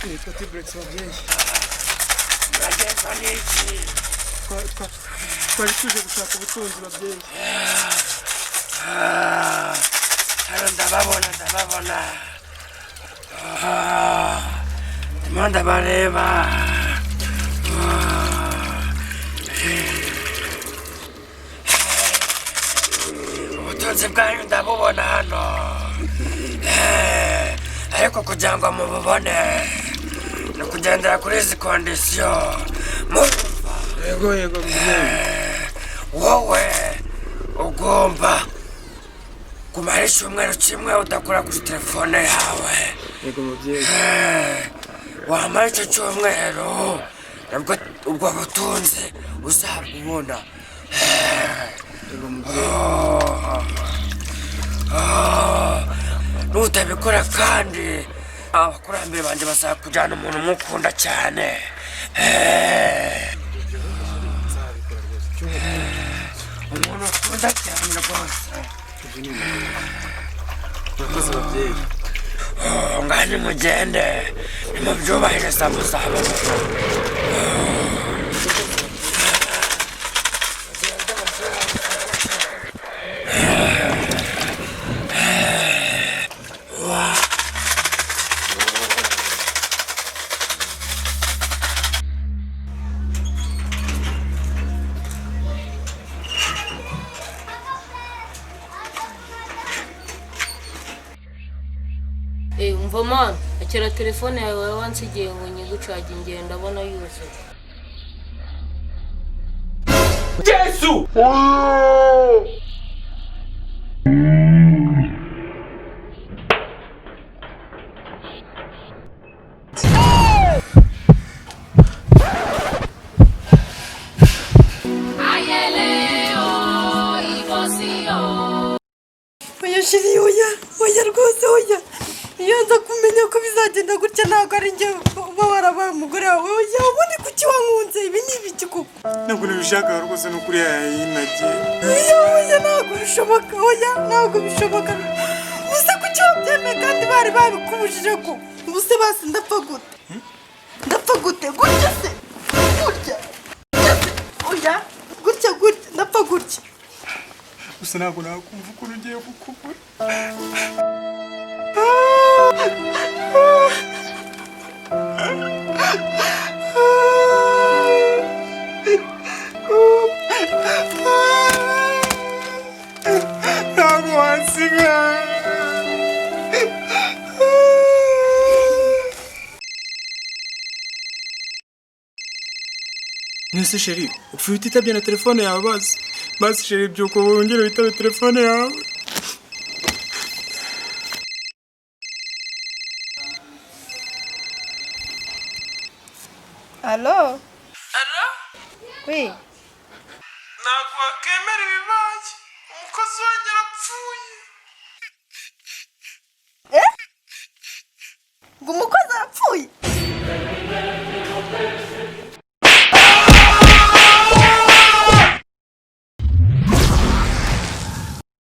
Nitwa T-Brex, babyeyi. Muragenzwa n'iki? Twari tuje gushaka ubutunzi, babyeyi. Ah, hano ndababona, ndababona. Ah, ndimo ndabareba. Ah, ubutunzi bwanyu ndabubona hano. Eh, ariko kugira ngo mububone ni ukugendera kuri izi condition, murumva? Yego, mubyeyi. Wowe ugomba kumara icyumweru kimwe udakora kuri telefone yawe. Yego, mubyeyi. Wamara icyo cyumweru, nabwo ubwo butunzi uzabubona. Yego, mubyeyi. Nutabikora kandi, abakurambere banjye bazakujyana umuntu umukunda cyane. Nzabikora rwose, icyumweru. Umuntu ukunda cyane rwose. Ibyo ni Murakoze, babyeyi. Oh, ngaho nimugende, nimubyubahiriza muzabona. Eh, umva mwana, akira telefone yawe wansigiye ngo nyigucage, ngenda ndabona yuzuye. Yesu! Oya chéri, oya, oya rwose, oya. Iyo nza kumenya ko bizagenda gutya, ntabwo ari njye uba warabaye umugore wawe. Oya, ubundi kuki wankunze? Ibi ni ibiki koko? Ntabwo nabishakaga rwose, ni ukuri yayinagiye. Oya, oya, ntabwo bishoboka. Oya, ntabwo bishoboka. Ubuse kuki wabyemeye kandi bari babikubujije ko? Ubuse basi ndapfa gute? Ndapfa gute? Gutya se? Gutya? Gutya se? Oya, gutya, gutya, ndapfa gutya. Gusa ntabwo nakumva ukuntu ugiye kukubura. Ntabwo wansiga. Nese chéri, upfuye utitabye na telefone yawe? Basi basi chéri, byuka wongere witabe telefone yawe. Allo? Allo? Oui. Ntabwo wakemera ibibaye, umukozi wanjye arapfuye. Ngo umukozi